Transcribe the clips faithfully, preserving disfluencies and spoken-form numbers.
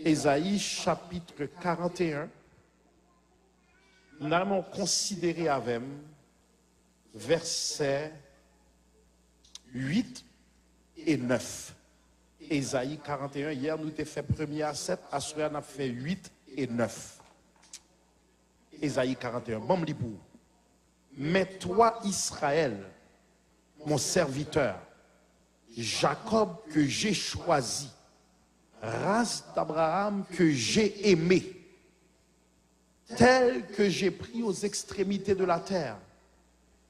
Ezayi chapit karant e en, n a renmen w konsidere avè m vèsè uit e nèf. Ezayi karant e en, yè nou te fè premye a sèt, aswè a n ap fè uit e nèf. Ezayi karant e en, ban m li pou ou. Mais toi, Israël, mon serviteur, Jacob que j'ai choisi, race d'Abraham que j'ai aimé, tel que j'ai pris aux extrémités de la terre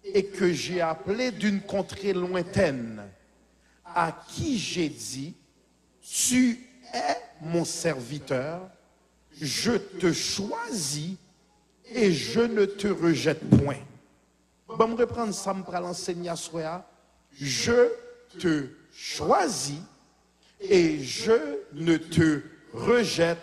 et que j'ai appelé d'une contrée lointaine, à qui j'ai dit, tu es mon serviteur, je te choisis et je ne te rejette point. Ban m reprann sa m pral ansenye aswè a. Je te choisis et je ne te rejette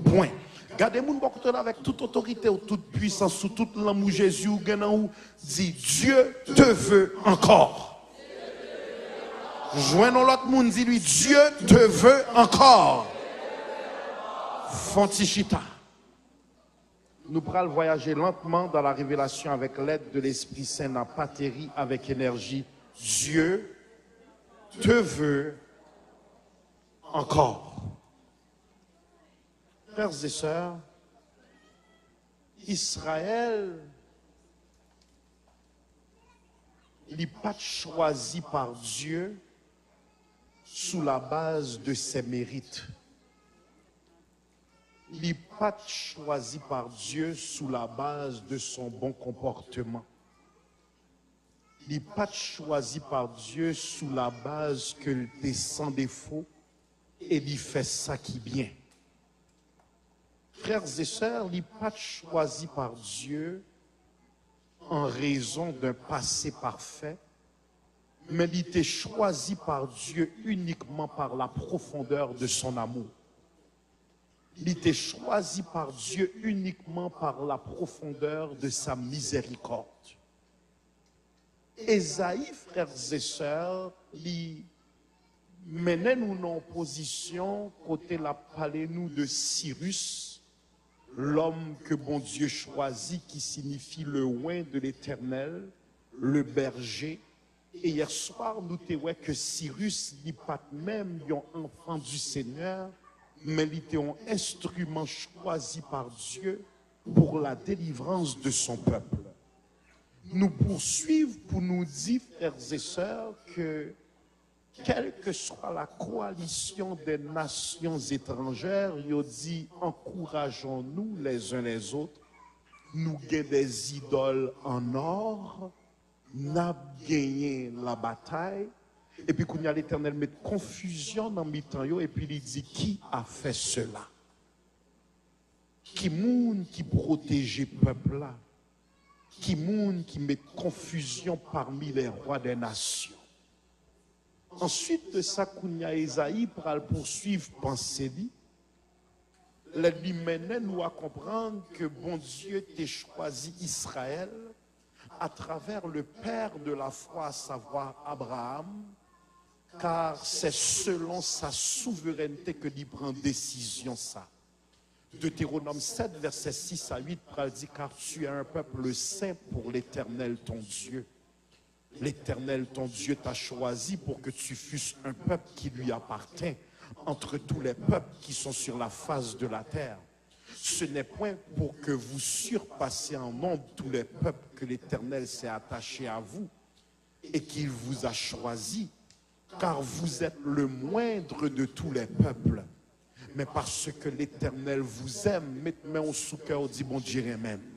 point. Gade moun bò kote w la avèk tout otorite w, tout pwisans ou, tout lanmou Jezi ou gen nan ou. Di, Dieu te veut encore. Jwenn yon lòt moun, di li, Dieu te veut encore. Fè yon ti chita. Nou pral vwayaje lantman dans la révélation avec l'aide de l'Esprit Saint, n ap ateri avèk enèji. Dieu te veut encore. Frères et sœurs, Israël, li pa t chwazi par Dieu sous la base de ses mérites. Li pa t chwazi par Dieu sous la base de son bon comportement. Li pa t chwazi par Dieu sous la base ke l te san defo e li fè sa ki byen. Frères et sœurs, li pa t chwazi par Dieu en raison d'un passé parfait, men li te chwazi par Dieu uniquement par la profondeur de son amour. Li te chwazi par Dieu uniquement par la profondeur de sa miséricorde. Ezayi, frères et sœurs, li mennen nou nan yon pozisyon kote l ap pale nou de Sirus, l'homme que Bondye chwazi, ki siyifi le oint de l'Éternel, le berger. E yè swa, nou te wè ke Sirus, li pa t menm yon enfant du Seigneur, men li te yon enstriman chwazi par Dieu pour la délivrance de son peuple. Nou pouswiv pou nou di, frères et sœurs, ke quelle que soit la coalition des nations étrangères, yo di, encourageons-nous les uns les autres, nou gen des idoles en or, n ap genyen labatay. Epi kounye a, Letènèl met konfizyon nan mitan yo, epi li di, qui a fait cela? Ki moun ki pwoteje pèp la? Ki moun ki met konfizyon parmi les rois des nations? Answit de sa, kounye a, Ezayi pral pouswiv panse li, lè li mennen nou a konprann ke Bondye te chwazi Izrayèl à travers le père de la foi, à savoir Abraham, car c'est selon sa souveraineté ke li pran desizyon sa. Deutéronome sept, versets six à huit pral di, car tu es un peuple saint pour l'Éternel ton Dieu. L'Éternel ton Dieu t'a choisi pour que tu fusses un peuple qui lui appartient entre tous les peuples qui sont sur la face de la terre. Ce n'est point pour que vous surpassiez en nombre tous les peuples que l'Éternel s'est attaché à vous et qu'il vous a choisi, car vous êtes le moindre de tous les peuples. Mais parce que l'Éternel vous aime, met men w sou kè w, di, Bondye renmen m.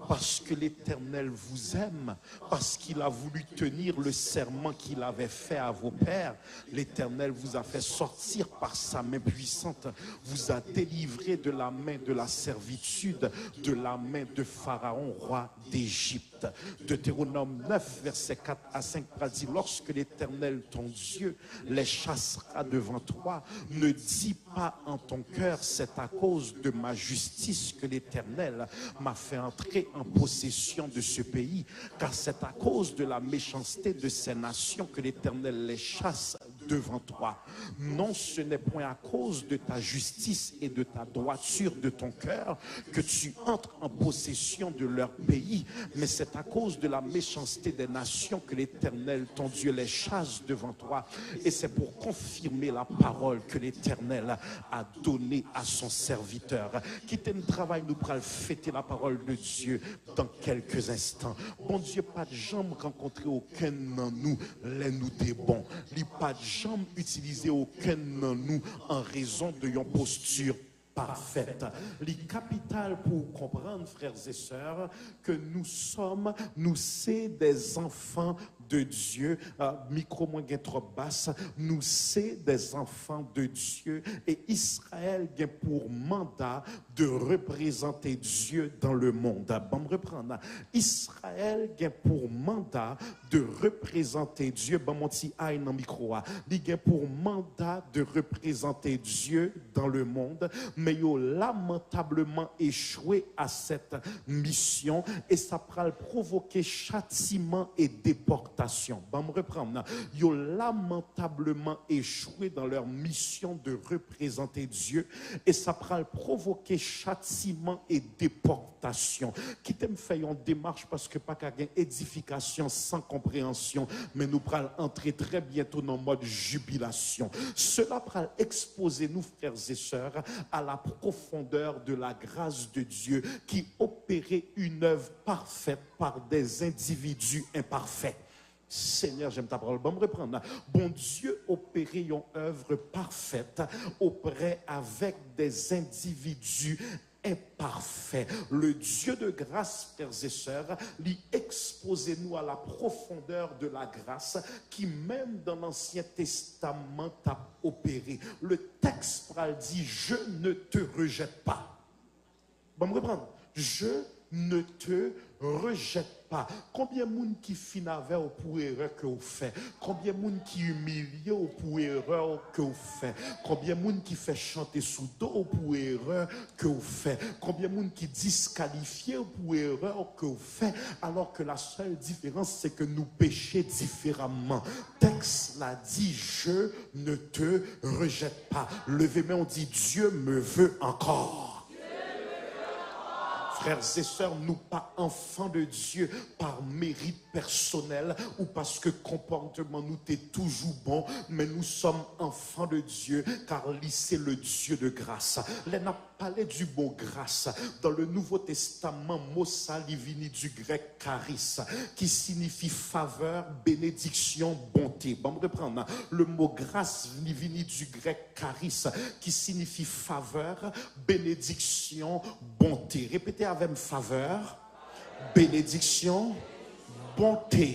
Parce que l'Éternel vous aime, parce qu'il a voulu tenir le serment qu'il avait fait à vos pères, l'Éternel vous a fait sortir par sa main puissante, vous a délivré de la main de la servitude, de la main de Pharaon, roi d'Égypte. Deutéronome neuf, versets quatre à cinq pral di, lorsque l'Éternel ton Dieu les chassera devant toi, ne dis pas en ton cœur, c'est à cause de ma justice que l'Éternel m'a fait entrer en possession de ce pays, car c'est à cause de la méchanceté de ces nations que l'Éternel les chasse devant toi. Non, ce n'est point à cause de ta justice et de ta droiture de ton cœur que tu entres en possession de leur pays, mais c'est à cause de la méchanceté des nations que l'Éternel, ton Dieu, les chasse devant toi. Et c'est pour confirmer la parole que l'Éternel a donnée à son serviteur. Kite n travay, nou pral fete la parole de Dieu dans quelques instants. Bondye pa t janm rankontre okenn nan nou lè nou te bon. Li pa t janm itilize okenn nan nou an rezon de yon postir pafèt. Li kapital pou w konprann, frères et sœurs, que nous sommes, nou se des enfants de Dieu. Euh, mikwo mwen gen twòp bas. Nous se des enfants de Dieu. E Izrayèl gen pou manda de reprezante Dye dans le monde. Ban m reprann. Izrayèl gen pou manda de reprezante Dye. Ban m yon ti ay nan mikwo a. Li gen pou manda de reprezante Dye dans le monde, men yo lamentableman echwe à cette mission, e sa pral pwovoke chatiman e depòtasyon. Ban m reprann. Yo lamentableman echwe dans leur mission de représenter Dieu, e sa pral pwovoke chatiman e depòtasyon. Kite m fè yon demach, paske pa ka gen edifikasyon san konpreyansyon, men nou pral antre trè byento nan mòd jibilasyon. Sela pral ekspoze nou, frères et sœurs, à la profondeur de la grâce de Dieu qui opérait une œuvre parfaite par des individus imparfaits. Seigneur, j'aime ta parole. Ban m reprann. Bondye opere yon èv pafèt oprè avèk des individus imparfaits. Le Dieu de grâce, frères et sœurs, li ekspoze nou à la profondeur de la grâce qui, même dans l'Ancien Testament, t ap opere. Le texte pral di, je ne te rejette pas. Ban m reprann. Je ne te rejette pas. Konbyen moun ki fin avè w pou erè ke w fè? Konbyen moun ki imilye w pou erè ke w fè? Konbyen moun ki fè chante sou do w pou erè ke w fè? Konbyen moun ki diskalifye w pou erè ke w fè? Alors que la seule différence, c'est que nou peche diferaman. Tèks la di, je ne te rejette pas. Leve men w, di, Dieu me veut encore. Frères et sœurs, nou pa enfants de Dieu par mérite personnel ou paske konpòtman nou te toujou bon, men nous sommes enfants de Dieu car li se le Dieu de grâce. Lè n ap pale du mot grâce dans le Nouveau Testament, mo sa li vini du grec charis, ki signifi favè, benediksyon, bonte. Ban m reprann. Le mot grâce li vini du grec charis, ki signifi favè, benediksyon, bonte. Repete avè m, favè, benediksyon, bonte.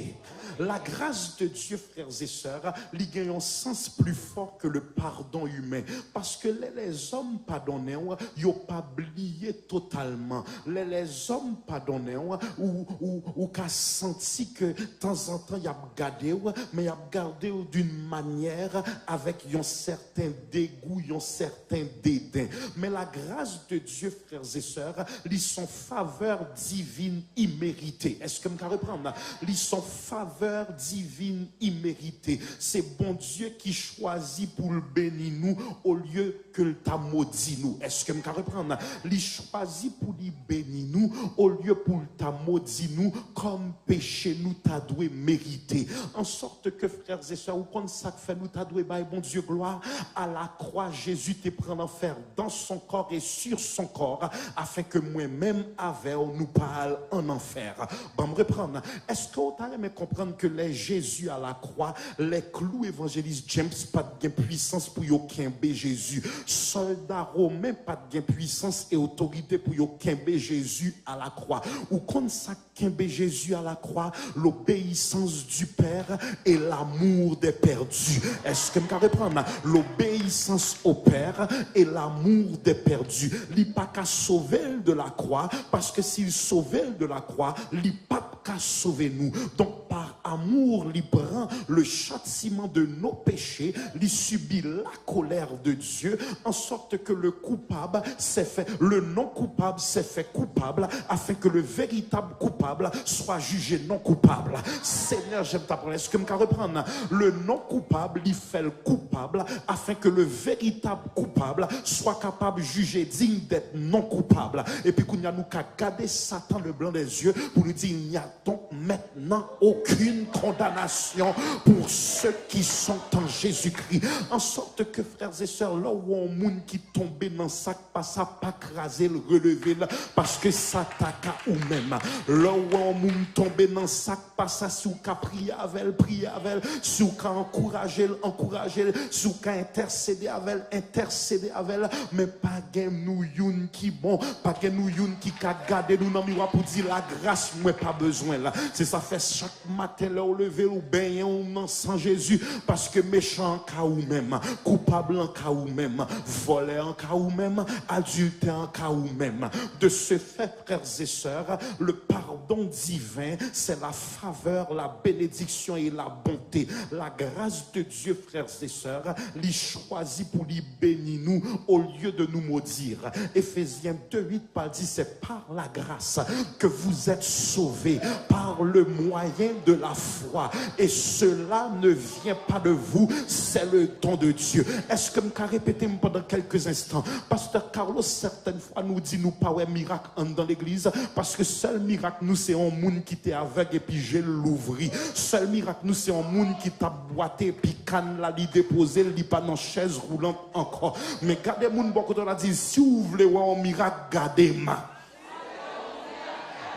La grâce de Dieu, frères et sœurs, li gen yon sans pli fò ke le pardon humain. Paske lè lèzòm padonnen w, yo pa bliye totalman. Lè lèzòm padonnen w, ou, ou, ou ka santi ke tanzantan y ap gade w, men y ap gade w d'une manière avèk yon sèten degou, yon sèten deden. Men la grâce de Dieu, frères et sœurs, li son favè divin imerite. Èske m ka reprann? Li son favè divin imerite. Se Bondye ki chwazi pou l beni nou olye ke l ta modi nou. Èske m ka reprann? Li chwazi pou li beni nou olye pou l ta modi nou kòm peche nou ta dwe merite. An sòt ke, frères et sœurs, ou konn sa k fè nou ta dwe bay Bondye glwa? À la croix, Jésus te pran lanfè dans son corps et sur son corps, afin que mwen menm avè w nou pa al an anfè. Ban m reprann. Èske w ta renmen konprann ke lè Jezi à la croix, lè klou evanjelis James pa t gen pwisans pou yo kenbe Jezi, sòlda women pa t gen pwisans e otorite pou yo kenbe Jezi à la croix. Ou konn sa k kenbe Jezi à la croix? L'obéissance du Père et l'amour des perdus. Èske m ka reprann? L'obéissance au Père et l'amour des perdus. Li pa ka sove l de la croix, paske si l sove l de la croix, li p ap ka sove nou. Donk, pa Amour, li pran le châtiment de nos péchés, li sibi la colère de Dieu, en sorte que le coupable s'est fait, le non coupable s'est fait coupable, afin que le véritable coupable soit jugé non coupable. Seigneur, j'aime ta parole. Èske m ka reprann? Le non coupable, li fè l coupable, afin que le véritable coupable soit capable jugé digne d'être non coupable. Epi kounye a nou ka gade Satan le blanc des yeux pou nou di, il n'y a donc maintenant aucune condamnation pour ceux qui sont en Jésus-Christ. En sorte que, frères et sœurs, lè w wè yon moun ki tonbe nan sa k pa sa, pa kraze l, releve l, paske sa ta ka ou menm. Lè w wè yon moun tonbe nan sa k pa sa, si w ka priye avè l, priye avè l. Si w ka ankouraje l, ankouraje l. Si w ka entèsede avè l, entèsede avè l. Men pa gen nou youn ki bon. Pa gen nou youn ki ka gade nou nan miwa pou di, lagras, mwen pa bezwen l. Se sa fè chak maten lè w leve, ou benyen w nan san Jezi, paske mechan an ka ou menm, koupab lan ka ou menm, vòlè an ka ou menm, adiltè an ka ou menm. De ce fait, frères et sœurs, le pardon divin, c'est la faveur, la bénédiction et la bonté. La grâce de Dieu, frères et sœurs, li chwazi pou li beni nou olye de nou modi. Efésien deux huit pa di, c'est par la grâce que vous êtes sauvés par le moyen de la foi, et cela ne vient pas de vous, c'est le don de Dieu. Èske m ka repete m pandan kèlke enstan? Pastè Carlos, sètèn fwa nou di nou pa wè mirak anndan legliz, paske sèl mirak nou se yon moun ki te avèg epi je l louvri. Sèl mirak nou se yon moun ki t ap bwate epi kann la li depoze l, li pa nan chèz woulant ankò. Men gade moun bò kote w la, di, si w vle wè yon mirak, gade m.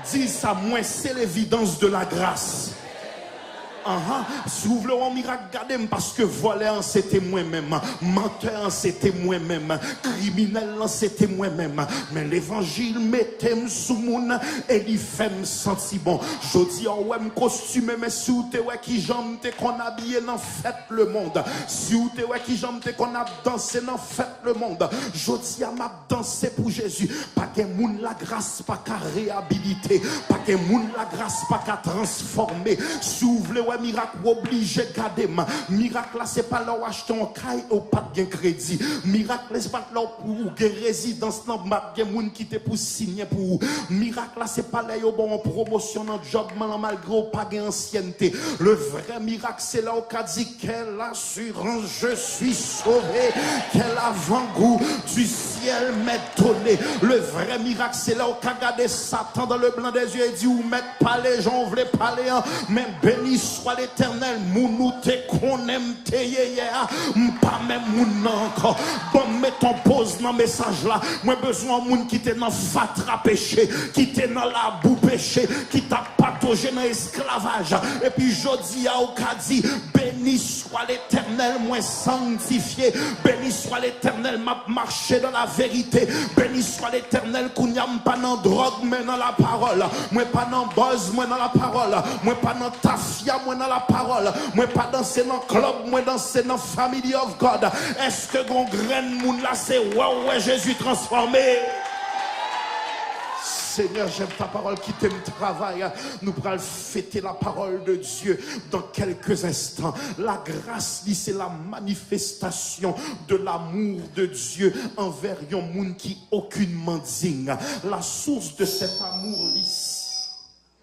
Di sa, mwen se levidans de la gras. Anhan, si w vle wè yon mirak, gade m, paske vòlè an se te mwen menm, mantè an se te mwen menm, kriminèl lan se te mwen menm. Men levanjil mete m sou moun e li fè m santi bon. Jodi a, w wè m kostime, men si w te wè kijan m te konn abiye nan fèt lemonn, si w te wè kijan m te konn ap danse nan fèt lemonn, jodi a, m ap danse pou Jezi. Pa gen moun lagras pa ka reyabilite. Pa gen moun lagras pa ka transfòme. Si w vle wè mirak, w oblije gade m. Mirak la, se pa lè w achte yon kay e w pa t gen kredi. Mirak la, se pa lè w, ou gen rezidans lan, pa t gen moun ki te pou siyen pou ou. Mirak la, se pa lè yo ba w yon pwomosyon nan djòb lan, malgre w pa gen ansyènte. Le vrai miracle, se lè w ka di, quelle assurance, je suis sauvé, quel avant-goût du ciel m'est donné. Le vrai miracle, se lè w ka gade Satan dans le blanc des yeux e di, ou mèt pale jan w vle pale an, men beni swa Letènèl, moun ou te konnen m te ye yè a, m pa menm moun nan ankò. Ban m met yon poz nan mesaj la. Mwen bezwen yon moun ki te nan fatra peche, ki te nan labou peche, ki t ap patoje nan esklavaj. Epi jodi a, ou ka di, beni swa Letènèl, mwen sanktifye. Beni swa Letènèl, m ap mache dans la vérité. Beni swa Letènèl, kounye a m pa nan dwòg, men nan lapawòl. Mwen pa nan buzz, mwen nan lapawòl. Mwen pa nan tafya, mwen nan lapawòl. Mwen pa danse nan club, mwen danse nan Family of God. Èske gon grenn moun la, se wè w wè Jezi transfòme? Seigneur, j'aime ta parole, kite m travay. Nou pral fete la parole de Dieu dans quelques instants. La grâce, li, se la manifestation de l'amour de Dieu envers yon moun ki aucunement digne. La source de cet amour, li,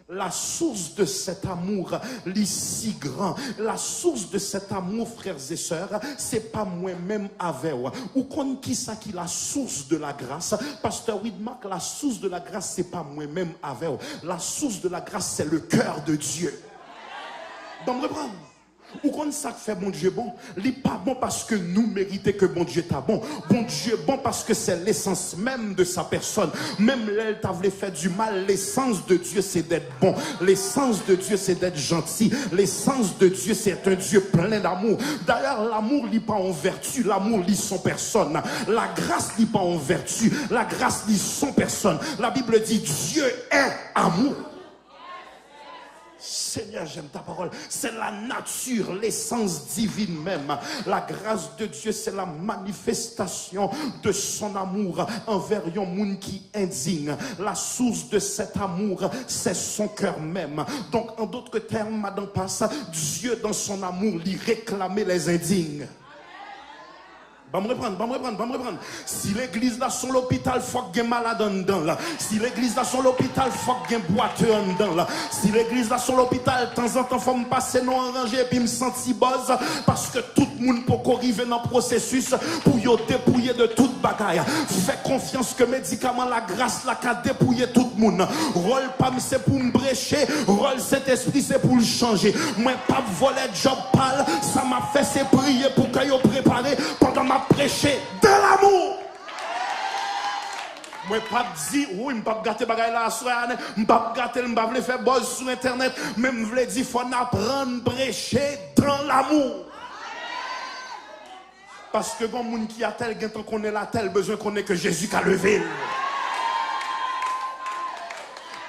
la source de cet amour, li si gran. La source de cet amour, frères et sœurs, se pa mwen menm avè w. Ou konn kisa ki la source de la grâce? Pasteur Widmark, la source de la grâce, se pa mwen menm avè w. La source de la grâce, c'est le cœur de Dieu. Ban m reprann. Ou konn sa k fè Bondye bon? Li pa bon paske nou merite ke Bondye ta bon. Bondye bon paske c'est l'essence même de sa personne. Menm lè l ta vle fè du mal, l'essence de Dieu, c'est d'être bon. L'essence de Dieu, c'est d'être gentil. L'essence de Dieu, c'est un Dieu plein d'amour. D'ailleurs, l'amour, li pa yon vèti, l'amour, li son pèsòn. La grâce, li pa yon vèti, la grâce, li son pèsòn. La Bible dit, Dieu est amour. Seigneur, j'aime ta parole. C'est la nature, l'essence divine même. La grâce de Dieu, c'est la manifestation de son amour envers yon moun ki endiy. La source de cet amour, c'est son cœur même. Donc, en d'autres termes, madan Pas, Dieu dans son amour, li reklame les indignes. Ban m reprann, ban m reprann, ban m reprann. Si legliz la se yon lopital, fòk gen malad anndan l. Si legliz la se yon lopital, fòk gen bwatè anndan l. Si legliz la se yon lopital, tanzantan fò m pase non an ranje epi m santi buzz, paske tout moun poko rive nan pwosesis pou yo depouye de tout bagay. Fè konfyans ke medikaman lagras la ka depouye tout moun. Wòl pa m se pou m preche, wòl Sentespri se pou l chanje. Mwen p ap vòlè djòb pa l, sa m ap fè se priye pou kè yo prepare pandan m ap preche dans l'amour. Mwen p ap di, wi, m p ap gate bagay la aswè a, m p ap gate l, m pa vle fè buzz sou entènèt, men m vle di fò n aprann preche dans l'amour. Paske gon moun ki atè l gentan konnen l atè, l bezwen konnen ke Jezi ka leve l.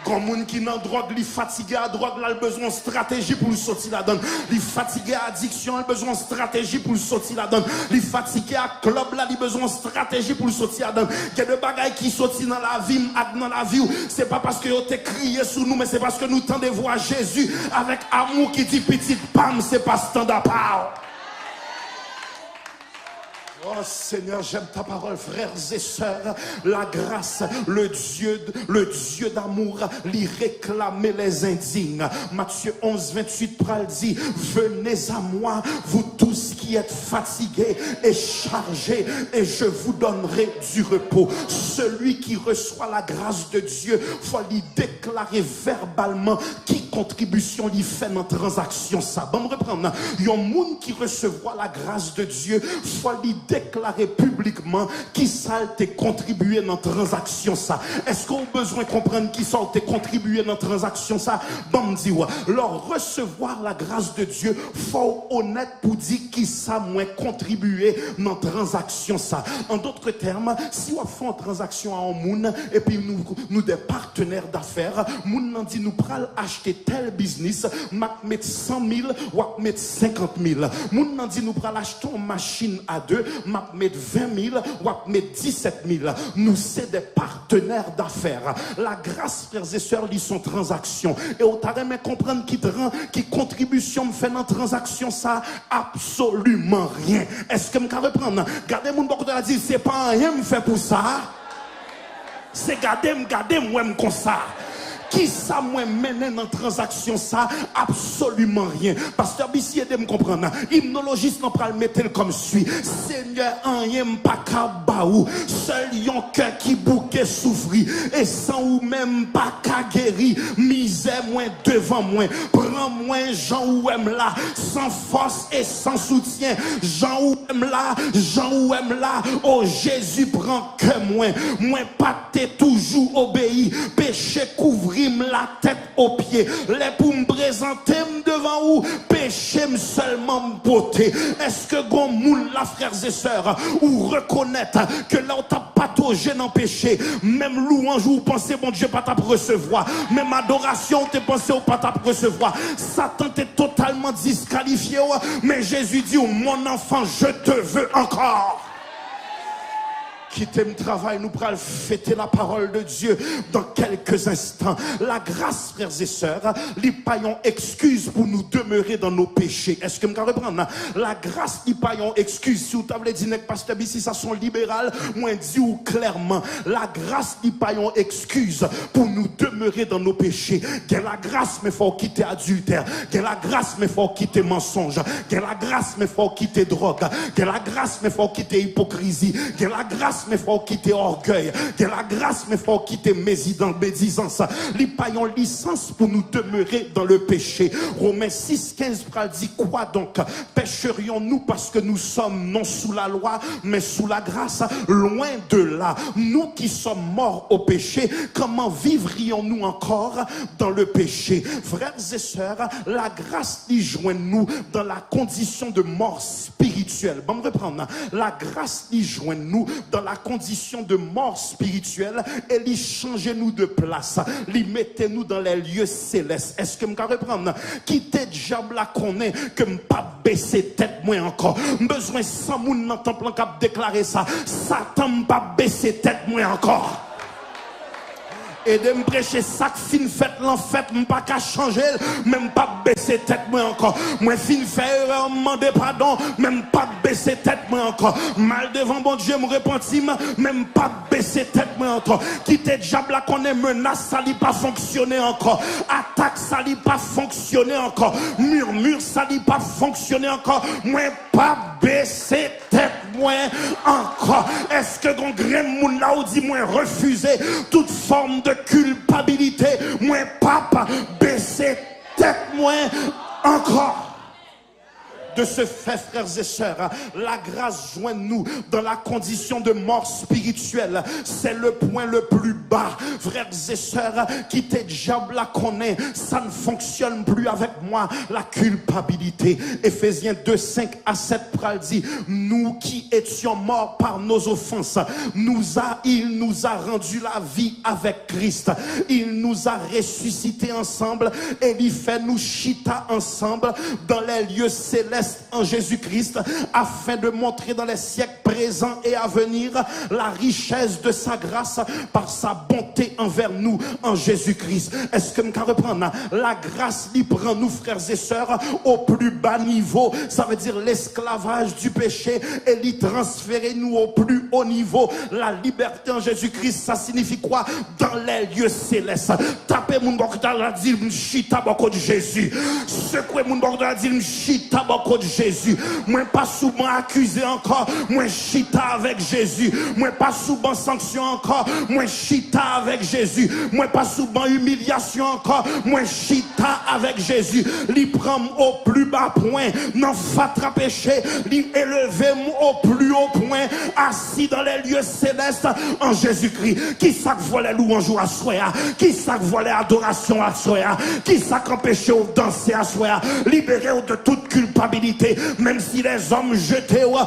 Gon moun ki nan dwòg, li fatige a dwòg la, l bezwen yon estrateji pou l soti ladan l. Li fatige a adiksyon, l bezwen yon estrateji pou l soti ladan l. Li fatige a klèb la, li bezwen yon estrateji pou l soti ladan l. Gen de bagay ki soti nan lavi m ak nan lavi w, se pa paske yo te kriye sou nou, men se paske nou tande vwa Jezi avèk amou ki di, pitit pa m, se pa estanda pa w. Oh Seigneur, j'aime ta parole, frères et sœurs. La grâce, le Dieu, le Dieu d'amour, li reklame les indignes. Matthieu onze, vingt-huit pral di, venez à moi, vous tous qui êtes fatigués et chargés, et je vous donnerai du repos. Celui qui reçoit la grâce de Dieu, fò li deklare vèbalman ki kontribisyon li fè nan tranzaksyon sa. Ban m reprann. Yon moun ki resevwa la grâce de Dieu, fò li deklare piblikman ki sa l te kontribye nan tranzaksyon sa. Èske w bezwen konprann ki sa w te kontribye nan tranzaksyon sa? Ban m di w, lè w resevwa la grâce de Dieu, fò w onèt pou di ki sa mwen kontribye nan tranzaksyon sa. En d'autres termes, si w ap fè yon tranzaksyon a yon moun, epi nou, nou de partenaires d'affaires, moun nan di nou pral achte tèl biznis, m ap met san mil, w ap met senkant mil. Moun nan di nou pral achte yon machin a de, m ap met ven mil, w ap met disèt mil. Nou se de partenaires d'affaires. La grâce, frères et sœurs, li se yon tranzaksyon. E w ta renmen konprann ki tran-, ki kontribisyon m fè nan tranzaksyon sa? Absoliman ryen. Èske m ka reprann? Gade moun bò kote w la, di, se pa anyen m fè pou sa. Se gade m, gade m, wè m konsa. Kisa mwen mennen nan tranzaksyon sa? Absoliman ryen. Pastè Bisi, ede m konprann. Imnolojis lan pral mete l kòm sui. Senyè, anyen m pa ka ba ou. Sèl yon kè ki bouke soufri. E san ou menm m pa ka geri. Mizè mwen devan mwen. Pran mwen jan ou wè m la. San fòs e san soutyen. Jan ou wè m la. Jan ou wè m la. O Jezi, pran kè mwen. Mwen pa te toujou obeyi. Peche kouvri m latèt o pye. Lè pou m prezante m devan ou, peche m sèlman m pote. Èske gon moun la, frères et sœurs, ou rekonèt ke lè w t ap patoje nan peche, menm lwanj ou panse Bondye pa t ap resevwa, menm adorasyon ou te panse ou pa t ap resevwa, Satan te totalman diskalifye w, men Jezi di w, mon enfant, je te veux encore. Kite m travay, nou pral fete la parole de Dieu dans quelques instants. La grâce, frères et sœurs, li pa yon ekskiz pou nou demere dans nos péchés. Èske m ka reprann? La grâce, li pa yon ekskiz. Si w ta vle di nèg pastè Bisi sa se yon liberal, mwen di w klèman, la grâce, li pa yon ekskiz pou nou demere dans nos péchés. Gen lagras, men fò w kite adiltè. Gen lagras, men fò w kite mansonj. Gen lagras, men fò w kite dwòg. Gen lagras, men fò w kite ipokrizi. Gen lagras, men fò w kite ògèy. Gen lagras, men fò w kite mezidan-, medizans. Li pa yon lisans pou nou demere dans le péché. Romen sis kenz pral di, quoi donc? Pécherions-nous parce que nous sommes non sous la loi, mais sous la grâce? Loin de là. Nous qui sommes morts au péché, comment vivrions-nous encore dans le péché? Frères et sœurs, lagras li jwenn nou dans la condition de mort spirituelle. Ban m reprann. Lagras li jwenn nou dans la kondisyon de mò espirityèl e li chanje nou de plas. Li mete nou dans les lieux célestes. Èske m ka reprann? Kite dyab la konnen ke m p ap bese tèt mwen ankò. M bezwen san moun nan tanp lan k ap deklare sa. Satan, m p ap bese tèt mwen ankò. Ede m preche, sa k fin fèt lan fèt, m pa ka chanje l, men m p ap bese tèt mwen ankò. Mwen fin fè erè, m mande padon, men m p ap bese tèt mwen ankò. M al devan Bondye, m repanti m, men m p ap bese tèt mwen ankò. Kite dyab la konnen menas sa li pa fonksyone ankò. Atak sa li pa fonksyone ankò. Murmure sa li pa fonksyone ankò. Mwen p ap bese tèt mwen ankò. Èske gon grenn moun la ou di mwen refize tout fòm de kilpabilite? Mwen p ap bese tèt mwen ankò. De ce fait, frères et sœurs, la grâce joint nous dans la condition de mort spirituelle. C'est le point le plus bas. Frères et sœurs, kite dyab la konnen, ça ne fonctionne plus avec moi, la culpabilité. Éphésiens deux, cinq à sept pral di, nous qui étions morts par nos offenses, nous a, il nous a rendu la vie avec Christ. Il nous a ressuscités ensemble et li fè nou chita ansanm dans les lieux célestes en Jésus-Christ, afin de montrer dans les siècles présents et à venir la richesse de sa grâce par sa bonté envers nous en Jésus-Christ. Èske m ka reprann? Lagras li pran nou, frères et sœurs, au plus bas niveau. Ça veut dire l'esclavage du péché, e li transfere nou au plus haut niveau. La liberté en Jésus-Christ, ça signifie quoi? Dans les lieux célestes. Tape moun bò kote a, di, "M chita bò kot Jezi." Sekwe moun bò kote a, di, "M chita bò kot Jezi." Mwen pa sou ban akize ankò. Mwen chita avèk Jezi. Mwen pa sou ban sanksyon ankò. Mwen chita avèk Jezi. Mwen pa sou ban imilyasyon ankò. Mwen chita avèk Jezi. Li pran m au plus bas point nan fatra peche. Li eleve m au plus haut point, assis dans les lieux célestes en Jésus-Christ. Kisa k vòlè lwanj ou aswè a? Kisa k vòlè adorasyon aswè a? Kisa k anpeche w danse aswè a? Libere w de tout culpabilité. Même si les hommes jeté w,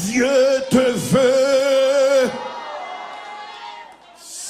Dieu te veut.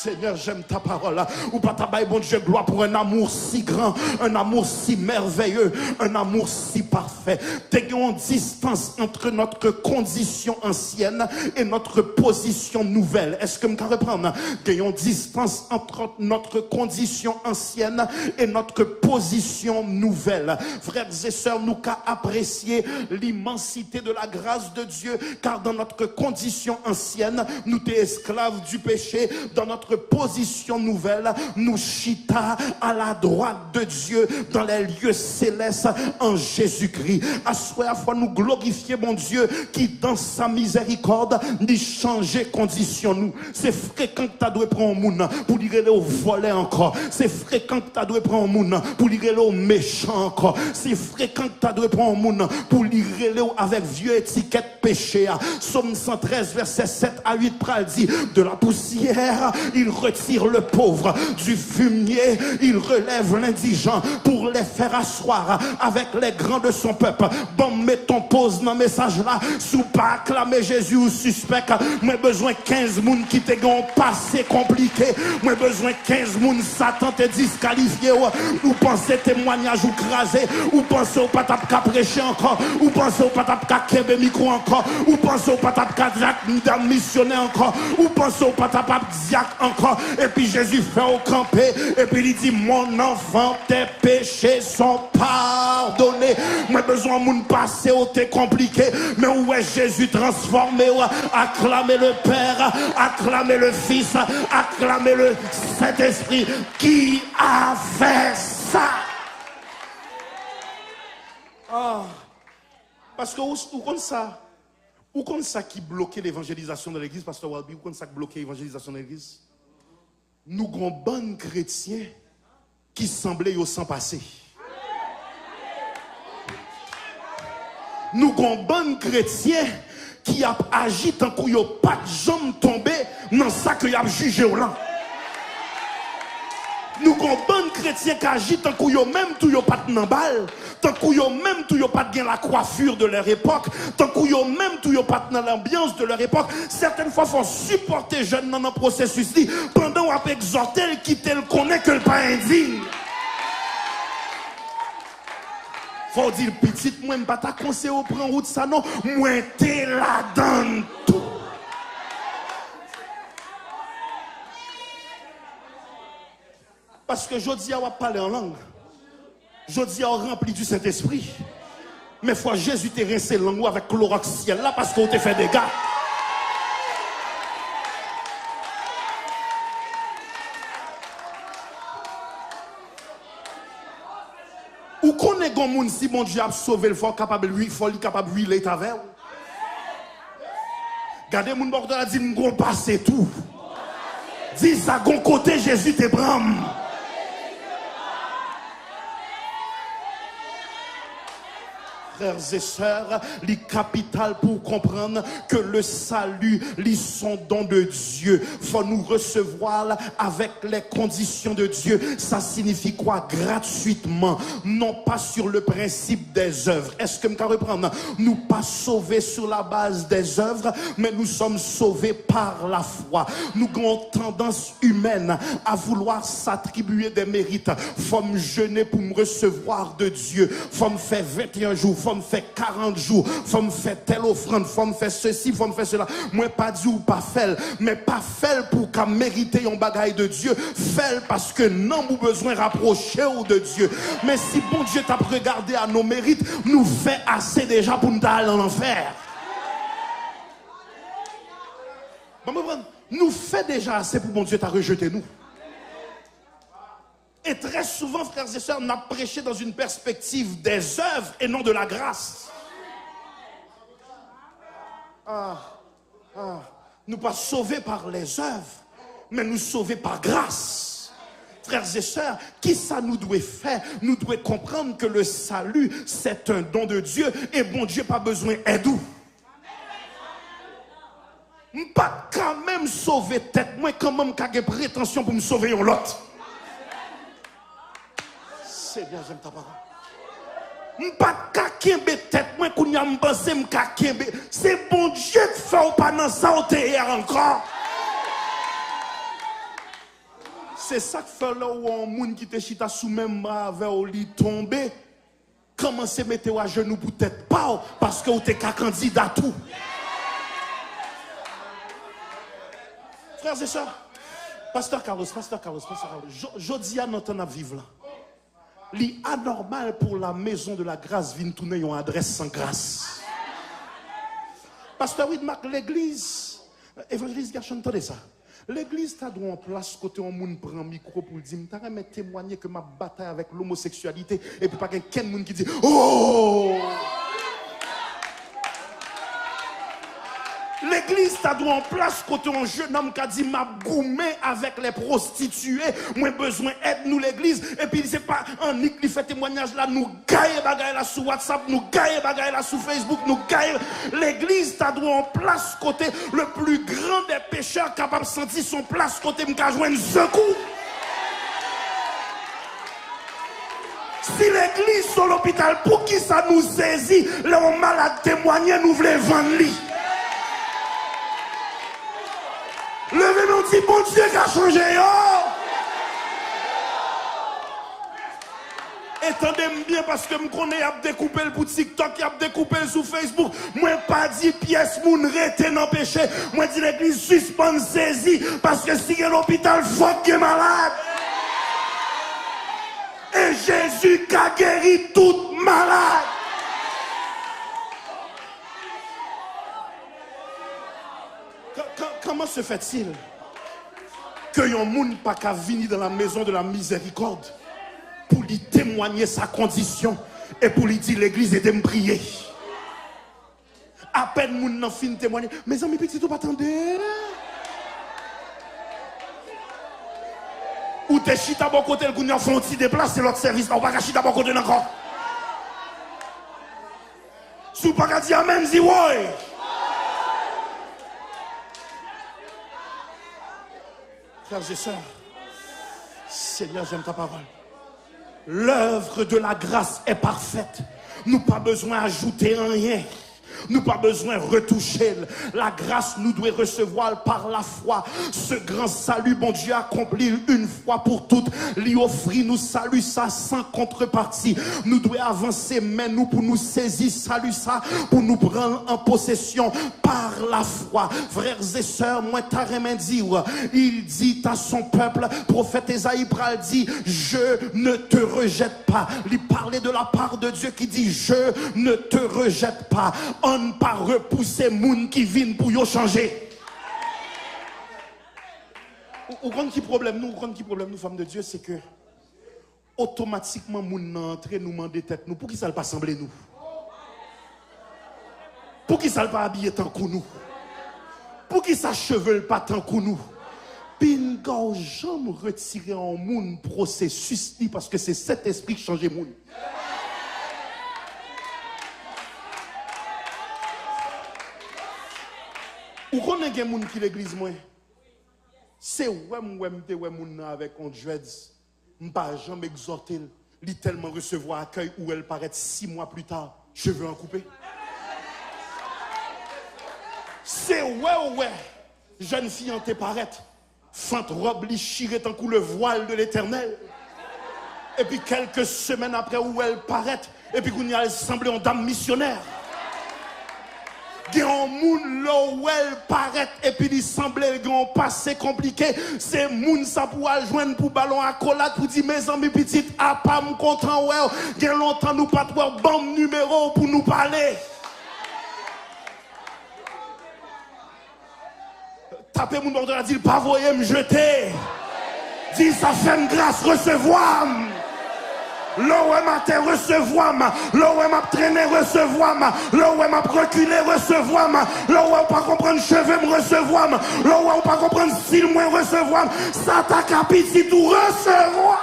Seigneur, j'aime ta parole. Ou pa ta bay Bondye glwa pour un amour si grand, un amour si merveilleux, un amour si parfait. Te gen yon distans entre notre condition ancienne et notre position nouvelle. Èske m ka reprann? Gen yon distans entre notre condition ancienne et notre position nouvelle. Frères et sœurs, nou ka apresye l'immensité de la grâce de Dieu, car dans notre condition ancienne, nou te esklav du péché. Dans notre position nouvelle, nou chita à la droite de Dieu dans les lieux célestes en Jésus-Christ. Aswè a, fò nou glorifye Bondye ki dans sa miséricorde, li chanje kondisyon nou. Se frekan k ta dwe pran yon moun pou li rele w vòlè ankò. Se frekan k ta dwe pran yon moun pou li rele w mechan ankò. Se frekan k ta dwe pran yon moun pou li rele w avèk vye etikèt peche a. Sòm san trèz, vèsè sèt a uit pral di, de la poussière, il retire le pauvre, du fumier, il relève l'indigent, pour les faire asseoir avec les grands de son peuple. Ban m met yon poz nan mesaj la. Si w pa aklame Jezi, ou sispèk. Mwen bezwen kenz moun ki te gen yon pase konplike. Mwen bezwen kenz moun Satan te diskalifye w. Ou panse temwanyaj ou kraze. Ou panse w pa t ap ka preche ankò. Ou panse w pa t ap ka kenbe mikwo ankò. Ou panse w pa t ap ka di ak dam misyonè ankò. Ou panse w pa t ap ap dyak ankò. Epi Jezi fè w kanpe. Epi li di, mon enfant, tes péchés sont pardonnés. Mwen bezwen moun pase w te konplike, men ou wè Jezi transfòme w. Aklame le Père, aklame le Fils, aklame le Saint-Esprit. Qui a fait ça? Ah. Paske ou, ou konn sa. Ou konn sa ki bloke levanjelizasyon nan legliz, Pastè Walby? Ou konn sa k bloke evanjelizasyon nan legliz? Nou gon bann kretyen ki sanble yo san pase. Nou gon bann kretyen ki ap aji tankou yo pa t janm tonbe nan sa ke y ap jije w lan. Nou gon bann kretyen k aji tankou yo menm tou yo pa t nan bal, tankou yo menm tou yo pa t gen la coiffure de leur époque, tankou yo menm tou yo pa t nan l'ambiance de leur époque. Sètèn fwa, fò w sipòte jèn nan nan pwosesis li, pandan w ap egzòte l, kite l konnen ke l pa endiy. Fò w di l, "Pitit mwen, m pa ta konseye w pran wout sa non, mwen te ladan l tou." Paske jodi a w ap pale an lang. Jodi a w ranpli di Sentespri. Men fò Jezi te rense lang ou avèk klowòks syèl la paske w te fè dega. Ou konnen gon moun si Bondye ap sove l, fò w kapab, fò li kapab relate avè w. Gade moun bò kote w la, di, "M gon pase tou." Di sa, "Gon kote Jezi te pran m." Frères et sœurs, li kapital pou w konprann ke le salut, li son don de Dieu. Fò nou resevwa l avèk les conditions de Dieu. Sa siyifi kwa? Gratuitement, non pas sur le principe des œuvres. Èske m ka reprann? Nou pa sove sur la base des œuvres, mais nous sommes sauvés par la foi. Nou gen yon tandans imèn à vouloir s'attribuer des mérites. Fò m jene pou m resevwa de Dieu. Fò m fè venteyen jou, fò m fè karant jou, fò m fè tèl ofrann, fò m fè sesi, fò m fè sela. Mwen pa di w pa fè l, men pa fè l pou w ka merite yon bagay de Dieu. Fè l paske nanm ou bezwen rapwoche w de Dieu. Men si Bondye t ap regade a nos mérites, nou fè ase deja pou n ta al nan lanfè. Ban m konprann. Nou fè deja ase pou Bondye ta rejete nou. Et très souvent, frères et sœurs, n ap preche dans une perspective des œuvres et non de la grâce. Ah, ah, nou pa sove par les œuvres, men nou sove par grâce. Frères et sœurs, kisa nou dwe fè? Nou dwe konprann ke le salut, c'est un don de Dieu, e Bondye pa bezwen èd ou. M pa t ka menm sove tèt mwen, kòman m ka gen pretansyon pou m sove yon lòt? Senyè, j'aime ta parole. M pa t ka kenbe tèt mwen, kounye a m panse m ka kenbe. Se Bondye k fè w pa nan sa w te ye a ankò. Se sa k fè lè w wè yon moun ki te chita sou menm ban avè w, li tonbe, kòmanse mete w ajenou pou tèt pa w, paske w te ka kandida tou. Frères et sœurs, Pasteur Carlos, Pasteur Carlos, Pasteur Carlos, jo-, jodi a nan tan n ap viv la, li anòmal pou la Maison de la Grâce vin tounen yon adrès san gras. Pasteur Widmark, legliz, Evangelist Gershon, tande sa. Legliz ta dwe yon plas kote yon moun pran mikwo pou l di, "M ta renmen temwanye ke m ap batay avèk lomoseksyalite," epi pa gen kenn moun ki di, "Oh!" Legliz ta dwe yon plas kote yon jenòm ka di, "M ap goumen avèk lè pwostitiye, mwen bezwen èd nou legliz," epi se pa annik li fè temwanyaj la, nou gaye bagay la sou WhatsApp, nou gaye bagay la sou Facebook, nou gaye. Legliz ta dwe yon plas kote le plus grand des pécheurs kapab santi se yon plas kote m ka jwenn sekou. Si legliz se yon lopital, poukisa nou sezi lè yon malad temwanye, nou vle vann li? Leve men w, di, "Bondye ka chanje yo." E tande m byen, paske m konnen y ap dekoupe l pou TikTok, y ap dekoupe l sou Facebook. Mwen pa di pyès moun rete nan peche. Mwen di legliz sispann sezi, paske si gen lopital, fòk gen malad. E Jezi ka geri tout malad. K-, k-, comment se fait-il que yon moun pa ka vini dans la maison de la miséricorde pou li temwanye sa kondisyon e pou li di, "Legliz, ede m priye"? Apèn moun nan fin temwanye, "Mezanmi, pitit ou pa tande." Ou te chita bò kote l, kounye a fè yon ti deplase lòt sèvis la, ou pa ka chita bò kote l ankò. Si w pa ka di amèn, di woy. Frères et sœurs, Seigneur, j'aime ta parole. L'œuvre de la grâce est parfaite. Nou pa bezwen ajoute anyen. Nou pa bezwen retouche l. Lagras nou dwe resevwa l pa lafwa. Ce grand salut, Bondye akonpli l yon fwa pou tout. Li ofri nou sali sa san kontrepati. Nou dwe avanse men nou pou nou sezi sali sa, pou nou pran l an posesyon pa lafwa. Frères et sœurs, mwen ta renmen di w, il dit à son peuple, pwofèt Ezayi pral di, je ne te rejette pa. Li pale de la part de Dieu ki di, je ne te rejette pa. Ann pa repouse moun ki vin pou yo chanje. Ou, ou konn ki pwoblèm nou, ou konn ki pwoblèm nou, fanm de Dye, se ke otomatikman moun nan antre, nou mande tèt nou, poukisa l pa sanble nou? Poukisa l pa abiye tankou nou? Poukisa cheve l pa tankou nou? Pinga w janm retire yon moun pwosesis li, paske se Sentespri k chanje moun. Ou konnen gen moun ki legliz mwen, se wè m wè m te wè moun nan avèk yon dreads, m pa janm egzòte l. Li tèlman resevwa akèy, ou wè l parèt sis mwa pli ta, cheve an koupe. Se wè w wè jèn fi an te parèt, fant wòb li chire tankou le voile de l'Éternel. Epi kèlke semèn apre, ou wè l parèt, epi kounye a l sanble yon dam misyonè. Gen yon moun, lè w wè l parèt epi li sanble l gen yon pase konplike, se moun sa pou w al jwenn pou ba l yon akolad, pou di, mezanmi, pitit, apa m kontan wè w. Gen lontan nou pa t wè w, ban m nimewo w pou nou pale. Tape moun bò kote w la, di l, pa voye m jete. Di, sa fè m gras, resevwa m. Lè w wè m atè, resevwa m. Lè w wè m ap trennen, resevwa m. Lè w wè m ap rekile, resevwa m. Lè w wè w pa konprann cheve m, resevwa m. Lè w wè w pa konprann stil mwen, resevwa m. Sa ta ka pitit ou, resevwa.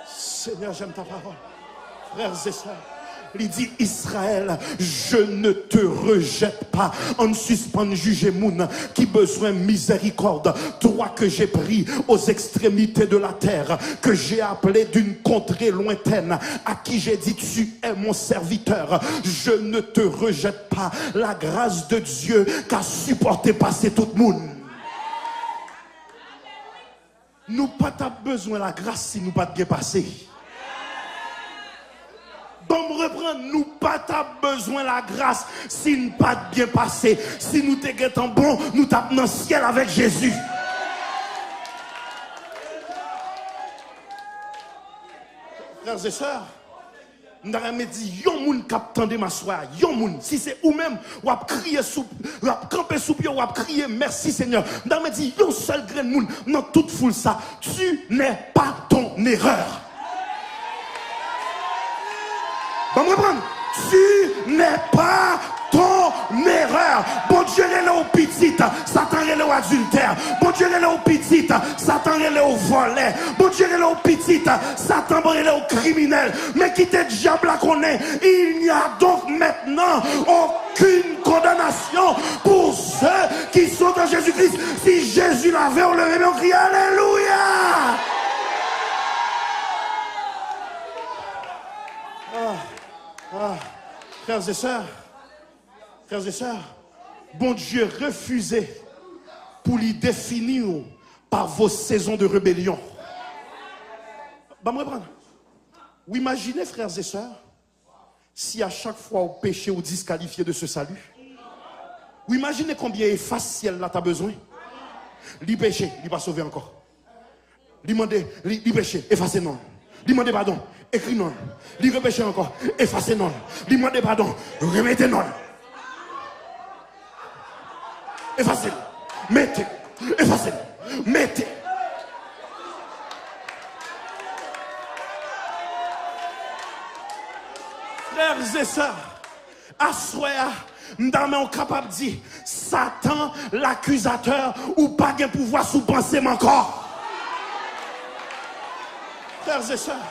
Seigneur, j'aime ta parole. Frères et sœurs, li di, Israël, je ne te rejette pas. Ann sispann jije moun ki bezwen mizèrikòd. Toi que j'ai pris aux extrémités de la terre, que j'ai appelé d'une contrée lointaine, à qui j'ai dit, tu es mon serviteur. Je ne te rejette pas. La grâce de Dieu ka sipòte pase tout moun. Nou pa t ap bezwen lagras si nou pa t gen pase. Ban m reprann, nou pa t ap bezwen lagras si n pa t gen pase. Si nou te gentan bon, nou t ap nan syèl avèk Jezi. Frères et sœurs, m ta renmen di yon moun k ap tande m aswè a, yon moun, si se ou menm, w ap kriye sou, w ap kanpe sou pye w, w ap kriye, mèsi Senyè. M ta renmen di yon sèl grenn moun nan tout foul sa, tu n'es pas ton erreur. Ban m reprann. Tu n'es pas ton erreur. Bondye rele w pitit, Satan rele w adiltè. Bondye rele w pitit, Satan rele w vòlè. Bondye rele w pitit, Satan rele w kriminèl. Men kite dyab la konnen, il n'y a donc maintenant aucune condamnation pour ceux qui sont en Jésus-Christ. Si Jezi lave w, leve men w, kriye alelouya. Ah, ah, frères et sœurs, frères et sœurs, Bondye refize pou li defini w pa vos sezon de rebelyon. Ban m reprann. Ou imajine, frères et sœurs, si a chak fwa ou peche ou diskalifye de se sali, ou imajine konbyen efas syèl la ta bezwen? Li peche, li pa sove ankò. Li mande, li, li peche, efase non l. Li mande padon, ekri non l. Li repeche ankò, efase non l. Li mande padon, remete non l. Efase l. Mete. Efase l. Mete. Frères et sœurs, aswè a, m ta renmen w kapab di, Satan, lakizatè, ou pa gen pouvwa sou panse m ankò. Frères et sœurs,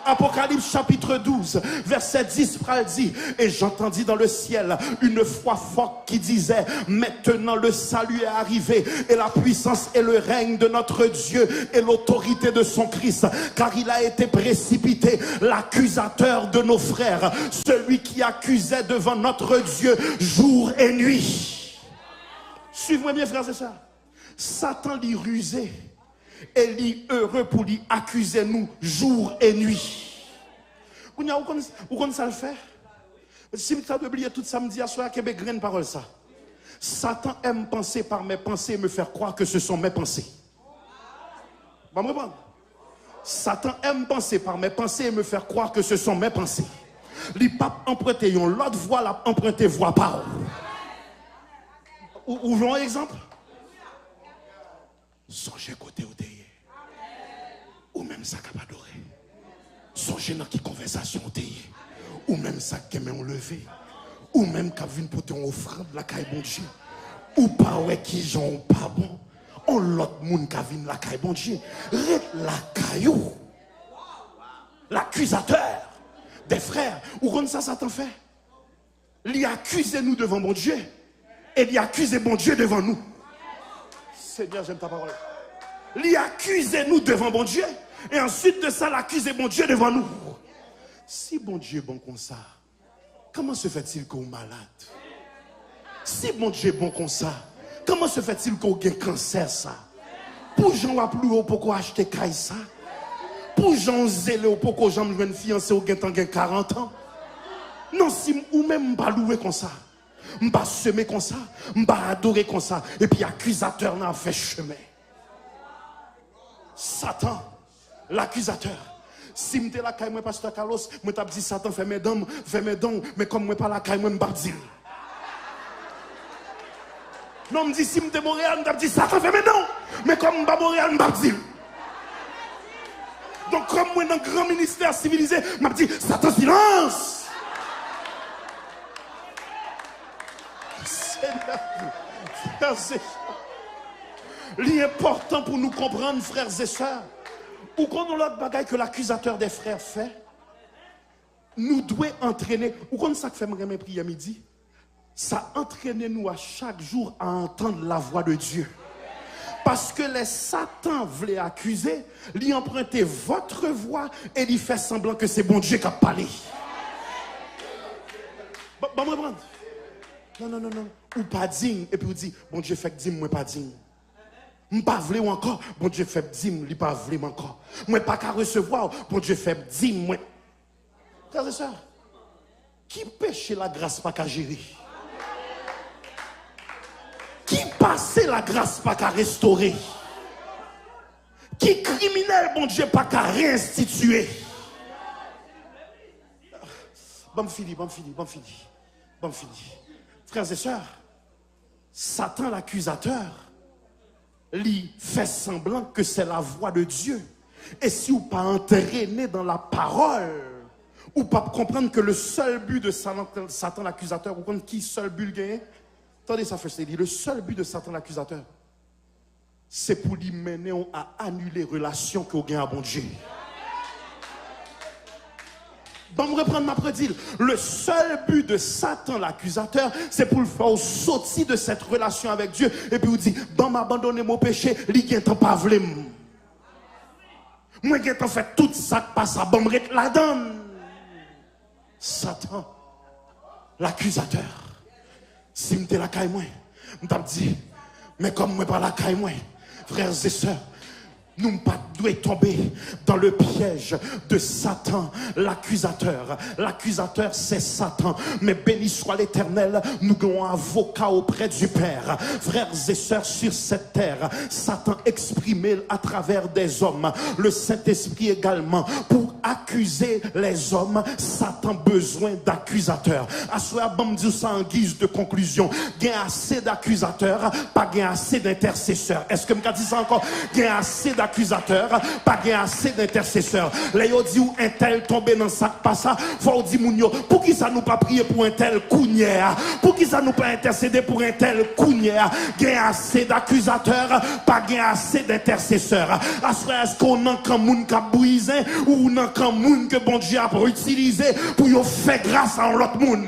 Apocalypse chapitre douze, verset dix pral di, et j'entendis dans le ciel une voix forte qui disait, maintenant le salut est arrivé, et la puissance et le règne de notre Dieu et l'autorité de son Christ, car il a été précipité, l'accusateur de nos frères, celui qui accusait devant notre Dieu jour et nuit. Suiv mwen byen, frè e sè. Satan li rize e li ere pou li akize nou jou e nwi. Kounye a, ou konn, ou konn sa l fè? Si m ta dwe bliye tout sa m di aswè a, kenbe grenn pawòl sa. Satan aime penser par mes pensées et me faire croire que ce sont mes pensées. Ban m reponn. Satan aime penser par mes pensées et me faire croire que ce sont mes pensées. Li p ap anprente yon lòt vwa, l ap anprente vwa pa w. Ou, ou vle yon egzanp? Sonje kote w te ye. Ou menm sa k ap adore. Sonje nan ki konvèsasyon w te ye. Ou menm sa k gen men w leve. Ou menm k ap vin pote yon ofrann lakay Bondye. Ou pa wè kijan w pa bon. On lòt moun ka vin lakay Bondye. Ret lakay ou. L'accusateur des frères. Ou konn sa Satan fè? Li akize nou devan Bondye e li akize Bondye devan nou. Seigneur, j'aime ta parole. Li akize nou devan Bondye e ensuite de sa, l akize Bondye devan nou. Si Bondye bon konsa, comment se fait-il que ou malad? Si Bondye bon konsa, comment se fait-il que ou gen kansè sa? Pou jan w ap louwe, ou poko achte kay sa? Pou jan w zele, ou poko janm jwenn fiyanse, ou gentan gen karant an? Non, si m, ou menm m pa louwe konsa, m pa seme konsa, m pa adore konsa, epi akizatè nan ap fè chemen. Satan, lakizatè. Si m te lakay mwen, pastè Carlos, mwen t ap di Satan fèmen dan m, fèmen dan w, men kòm mwen pa lakay mwen, m p ap di l. Non, m di si m te Monreyal, m t ap di Satan fèmen dan w, men kòm m pa Monreyal, m p ap di l. Donk, kòm mwen nan gran ministè sivilize, m ap di Satan silans. Senyè, frè e sè, li enpòtan pou nou konprann, frè e sè. Ou konn yon lòt bagay ke lakizatè dè frè fè? Nou dwe antrene. Ou konn sa k fè m renmen priyè midi? Sa antrene nou a chak jou a antann la vwa de Dye. Paske lè Satan vle akize, li anprente vòtre vwa e li fè sanblan ke se Bondye k ap pale. Ban, ban mwen pran. Non, non, non, non. Ou pa diy, epi ou di, Bondye fèk di m mwen pa diy. M pa vle w ankò, Bondye fè m di m li pa vle m ankò. Mwen pa ka resevwa w, Bondye fè m di m mwen. Frè e sè, ki peche lagras pa ka jere? Ki pase lagras pa ka restore? Ki kriminèl Bondye pa ka reenstitiye? Ban m fini, ban m fini, ban m fini, ban m fini. Frè e sè, Satan lakizatè, li fè sanblan ke se la vwa de Dye. E si w pa antrene dan la parole, ou p ap konprann ke le seul but de Satan, Satan lakizatè, ou konn ki sèl bi l genyen? Tande sa, First Lady, le seul but de Satan lakizatè, se pou li mennen w a anile relasyon ke w gen a Bondye. Ban m reprann, m ap redi l. Le seul but de Satan lakizatè, se pou l fè w soti de cette relation avec Dieu, epi w di, ban m abandone mo peche, li gentan pa vle m. Mwen gentan fè tout sa k pa sa, ban m ret ladan l. Satan, lakizatè. Si m te lakay mwen, m t ap di, men kòm mwen pa lakay mwen, frè e sè, nou pa dwe tonbe dans le piège de Satan, l'accusateur. L'accusateur, c'est Satan. Mais béni soit l'Éternel, nou gen yon avoka auprè du Père. Frères et sœurs, sur cette terre, Satan eksprime l atravè dèzòm, le Saint-Esprit également, pou akize lèzòm. Satan bezwen dakizatè. Aswè a, ban m di w sa an giz de konklizyon. Gen ase dakizatè, pa gen ase dentèsesè. Èske m ka di sa ankò? Gen ase akizatè, pa gen ase d entèsesè. Lè yo di w entèl tonbe nan sa k pa sa, fò w di moun yo, poukisa nou pa priye pou entèl kounye a? Poukisa nou pa entèsede pou entèl kounye a? Gen ase d akizatè, pa gen ase d entèsesè. Aswè, èske w nan kan moun k ap brize, ou w nan kan moun ke Bondye ap itilize pou yo fè gras a yon lòt moun?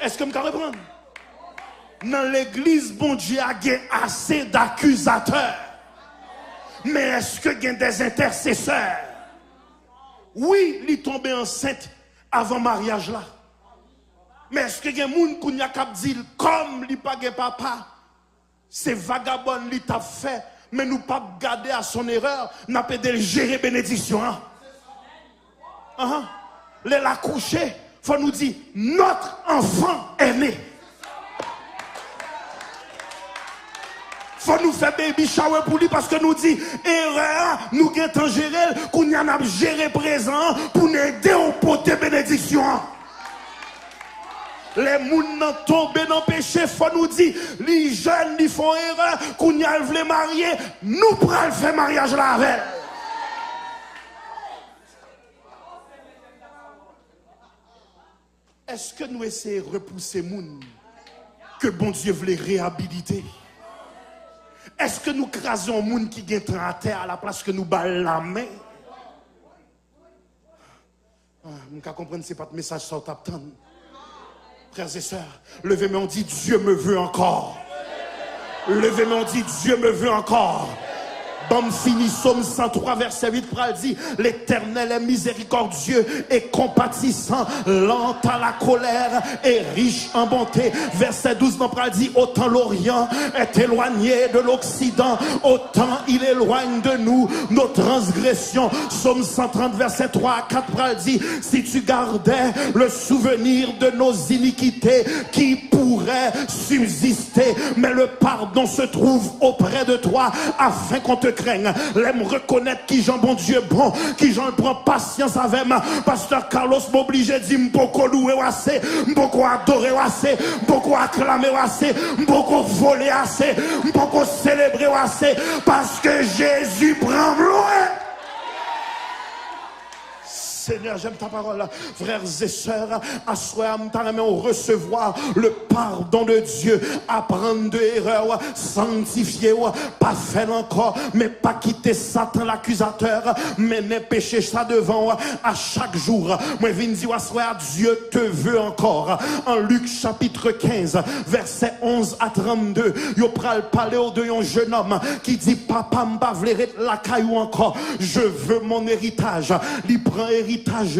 Èske m ka reprann? Nan legliz Bondye a, gen ase d akizatè. Men èske gen dè entèsesè? Wi, li tonbe ansent avan maryaj la. Men èske gen moun kounye a k ap di l, kòm li pa gen papa, se vagabòn li t ap fè, men nou p ap gade à son erreur, n ap ede l jere benediksyon an. Ahan. Lè l akouche, fò nou di, notre enfant est né. Fò nou fè baby shower pou li paske nou di, erè a, nou gentan jere l, kounye a n ap jere prezan an pou n ede w pote benediksyon an. Lè moun nan tonbe nan peche, fò nou di, li jèn, li fè yon erè, kounye a l vle marye, nou pral fè maryaj la avè l. Èske nou eseye repouse moun ke Bondye vle reyabilite? Èske nou kraze yon moun ki gentan atè a laplas ke nou ba l lamen? Ah, m ka konprann se pa t mesaj sa w t ap tann. Frères et sœurs, leve men w, di, Dieu me veut encore. Leve men w, di, Dieu me veut encore. Ban m fini, Sòm san twa, vèsè uit pral di, L'Éternel est miséricordieux et compatissant, lent à la colère et riche en bonté. Vèsè douz nan pral di, Autant l'Orient est éloigné de l'Occident, autant il éloigne de nous nos transgressions. Sòm san trant, vèsè twa a kat pral di, Si tu gardais le souvenir de nos iniquités, qui pourrait subsister? Mais le pardon se trouve auprès de toi afin qu'on te craigne. Lè m rekonèt kijan Bondye bon, kijan l pran pasyans avè m. Pastè Carlos, m oblije di, m poko louwe w ase, m poko adore w ase, m poko aklame w ase, m poko vole ase, m poko selebre w ase, paske Jezi pran m lwen. Seigneur, j'aime ta parole. Frères et sœurs, aswè a, m ta renmen w resevwa le pardon de Dieu. Aprann de erè w, sanktifye w, pa fè l ankò, men pa kite Satan lakizatè mennen peche sa devan w a chak jou. Mwen vin di w aswè a, Dieu te veut encore. An Lik chapit kenz, vèsè onz a trannde, yo pral pale w de yon jennonm ki di, Papa, m pa vle ret lakay ou ankò. Je veux mon héritage. Li pran eritaj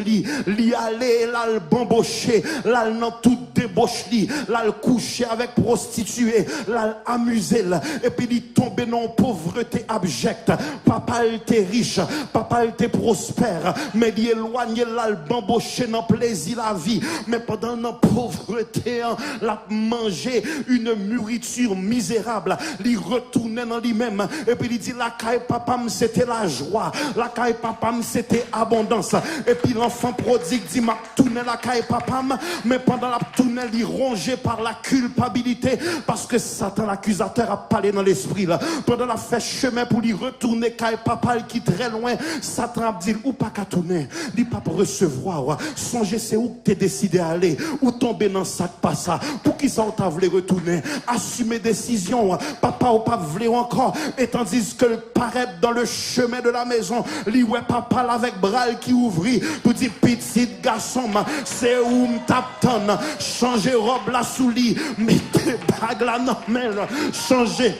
li, li ale, l al banboche, l al nan tout deboch li, l al kouche avèk pwostitiye, l al amize l, epi li tonbe nan yon povrete abjèk. Papa l te rich, papa l te pwospè, men li elwanye l, l al banboche nan plezi lavi. Men pandan l nan povrete an, l ap manje une nourriture misérable. Li retounen nan li menm, epi li di, lakay papa m se te lajwa, lakay papa m se te abondans. Epi lanfan pwodig di, m ap tounen lakay papa m, men pandan l ap tounen, li ronje pa la culpabilité, paske Satan lakizatè ap pale nan lespri l. Pandan l ap fè chemen pou li retounen kay papa l ki trè lwen, Satan ap di l, ou pa ka tounen, li p ap resevwa w. Sonje se ou k te deside ale, ou tonbe nan sa k pa sa. Poukisa w ta vle retounen? Asime desizyon w. Papa w p ap vle w ankò. E tandis ke l parèt dans le chemin de la maison, li wè papa l avèk bra l ki ouvri pou di, pitit gason m, se ou m t ap tann. Chanje ròb la sou li, mete bag la nan men l, chanje.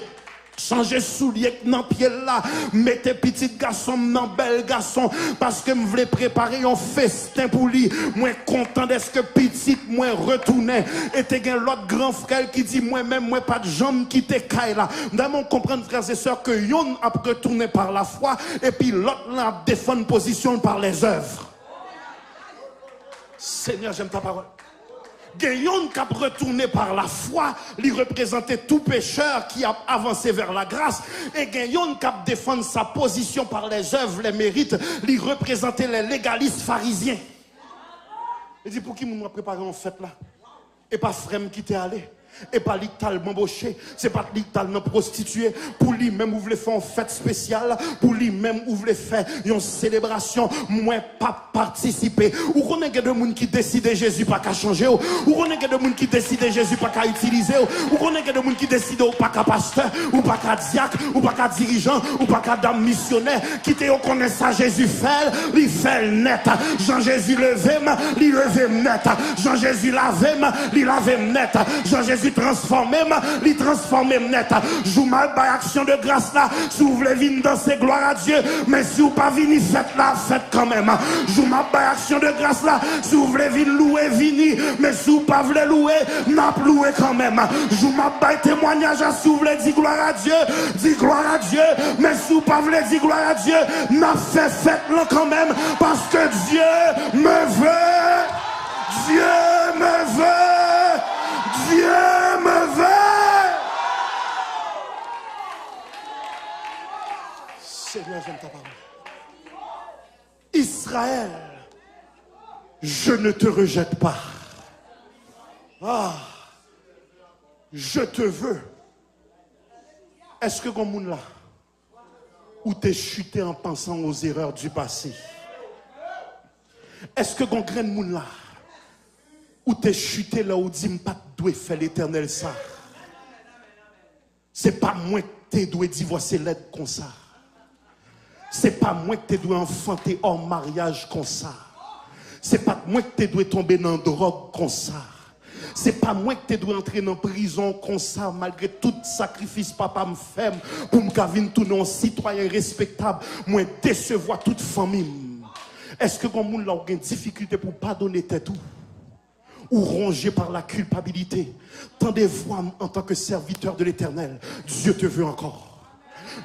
Chanje soulye k nan pye l la, mete pitit gason m nan bèl gason, paske m vle prepare yon festen pou li. Mwen kontan dèske pitit mwen retounen. E te gen lòt gran frè l ki di, mwen menm, mwen pa t janm kite kay la. M ta renmen w konprann, frè e sè, ke yonn ap retounen par la foi, epi lòt lan ap defann pozisyon l par les œuvres. Seigneur, j'aime ta parole. Gen yonn k ap retounen pa lafwa, li reprezante tou pechè ki ap avanse vè lagras, e gen yonn k ap defann sa pozisyon pa lèzèv, lè merit, li reprezante lè legalis farizyen. Li di, pou ki moun w ap prepare yon fèt la? E pa frè m ki te ale. E pa li k t al banboche, se pa li k t al nan pwostitiye. Pou li menm ou vle fè yon fèt espesyal, pou li menm ou vle fè yon selebrasyon, mwen p ap patisipe. Ou konnen gen de moun ki deside Jezi pa ka chanje w. Ou konnen gen de moun ki deside Jezi pa ka itilize w. Ou konnen gen de moun ki deside ou pa ka pastè, ou pa ka dyak, ou pa ka dirijan, ou pa ka dam misyonè. Kite yo konnen sa Jezi fè l, li fè l nèt. Jan Jezi leve m, li leve m nèt. Jan Jezi lave m, li lave m nèt. Jan Jezi transfòme m, li transfòme m nèt. Jou m al bay aksyon de gras la, si w vle vin danse glwa a Dye, men si w pa vini, fèt la ap fèt kanmenm. Jou m ap bay aksyon de gras la, si w vle vin louwe, vini, men si w pa vle louwe, n ap louwe kanmenm. Jou m ap bay temwanyaj la, si w vle di glwa a Dye, di glwa a Dye, men si w pa vle di glwa a Dye, n ap fè fèt lan kanmenm, paske Dieu me veut, Dieu me veut, Dieu me veut. Seigneur, j'aime ta parole. Israël, je ne te rejette pas. Ah, je te veux. Èske gon moun la ou te chite en pensant aux erreurs du passé? Èske gon grenn moun la ou te chite lè ou di m pa t dwe fè Letènèl sa? Se pa mwen k te dwe divòse lèd konsa. Se pa mwen k te dwe anfante hors mariage konsa. Se pa t mwen k te dwe tonbe nan dwòg konsa. Se pa mwen k te dwe antre nan prizon konsa, malgre tout sakrifis papa m fè m pou m ka vin tounen yon sitwayen respektab. Mwen desevwa tout fanmi m. Èske gon moun la ou gen difikilte pou w padone tèt ou? Ou rongé par la culpabilité. Tande vwa m antanke sèvitè de Letènèl. Dieu te veut encore.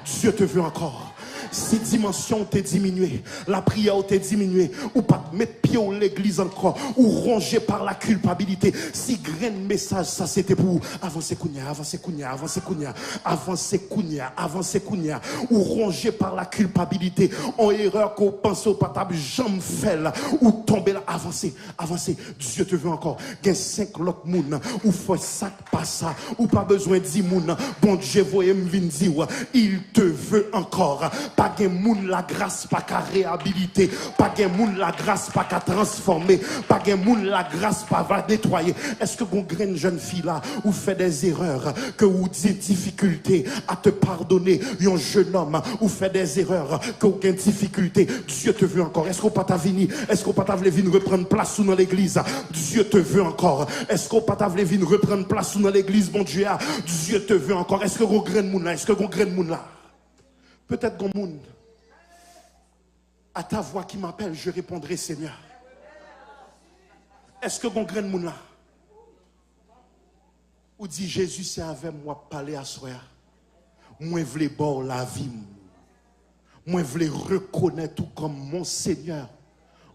Dieu te veut encore. Si dimansyon w te diminye, lapriyè w te diminye, ou pa t met pye w legliz ankò, ou rongé par la culpabilité. Si grenn mesaj sa se te pou ou, avanse kounye a, avanse kounye a, avanse kounye a, avanse kounye a, avanse kounye a. Ou rongé par la culpabilité. On erè ke w panse w pa t ap janm fè l, ou tonbe la, avanse. Avanse. Dieu te veut encore. Gen senk lòt moun ou fè sa k pa sa. Ou pa bezwen di moun, Bondye voye m vin di w, il te veut encore. Pa gen moun lagras pa ka reyabilite. Pa gen moun lagras pa ka transfòme. Pa gen moun lagras pa va netwaye. Èske gon grenn jèn fi la ou fè des erreurs, ke ou di difikilte à te pardonner? Yon jèn òm ou fè des erreurs, ke ou gen difikilte, Dieu te veut encore. Èske w pa ta vini? Èske w pa ta vle vin reprann plas ou nan legliz? Dieu te veut encore. Èske w pa ta vle vin reprann plas ou nan legliz Bondye a? Dieu te veut encore. Èske gon grenn moun la? Èske gon grenn moun la? Petèt gon moun. À ta voix qui m'appelle, je répondrai, Seigneur. Èske gon grenn moun la? Ou di, Jezi, se avè m w ap pale aswè a. Mwen vle ba w lavi m. Mwen vle rekonèt ou kòm mon Seigneur,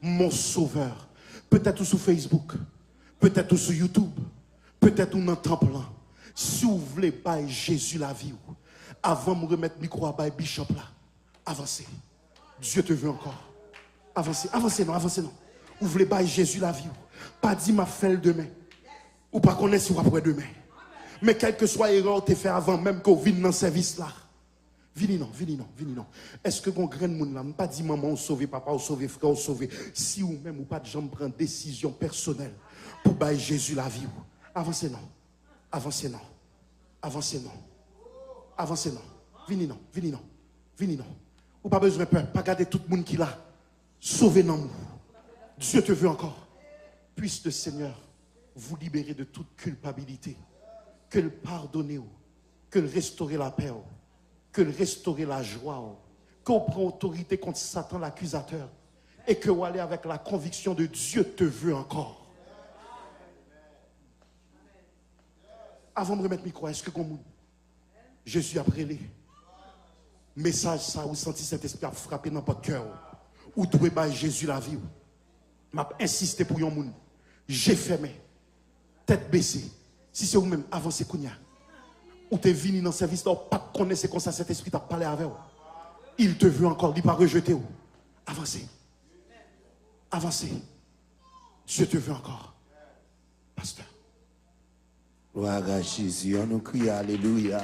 mon Sauveur. Petèt ou sou Facebook, petèt ou sou YouTube, petèt ou nan tanp lan. Si w vle bay Jezi lavi w, avan m remèt mikwo a bay bishop la, avanse. Dieu te veut encore. Avanse, avanse non, avanse non. Ou vle bay Jezi lavi w. Pa di m ap fè l demen. Ou pa konnen si w ap wè demen. Men kèlkeswa erè w te fè avan menm ke w vin nan sèvis la, vini non, vini non, vini non. Èske gon grenn moun la, m pa di manman w sove, papa w sove, frè w sove, si ou menm ou pa t janm pran desizyon pèsonèl pou bay Jezi lavi w, avanse non. Avanse non. Avanse non. Avanse non. Vini non. Vini non. Vini non. Ou pa bezwen pè. Pa gade tout moun ki la. Sauve nanm ou. Dieu te veut encore. Puisse le Seigneur vous libérer de toute culpabilité. Ke l padone w. Ke l restore lapè w. Ke l restore lajwa w. Ke w pran otorite kont Satan lakizatè. E ke w ale avèk la konviksyon de Dieu te veut encore. Avan m remèt mikwo a, èske gon moun? Jezi ap rele. Mesaj sa ou santi Sentespri ap frape nan pòt kè w. Ou dwe bay Jezi lavi w. M ap ensiste pou yon moun. Je fèmen. Tèt bese. Si se ou menm, avanse kounye a. Ou te vini nan sèvis la, ou pa t konnen se konsa Sentespri t ap pale avè w. Il te veut encore, li pa rejete w. Avanse. Avanse. Dieu te veut encore. Pastè. Glwa a Jezi, an nou kriye alelouya.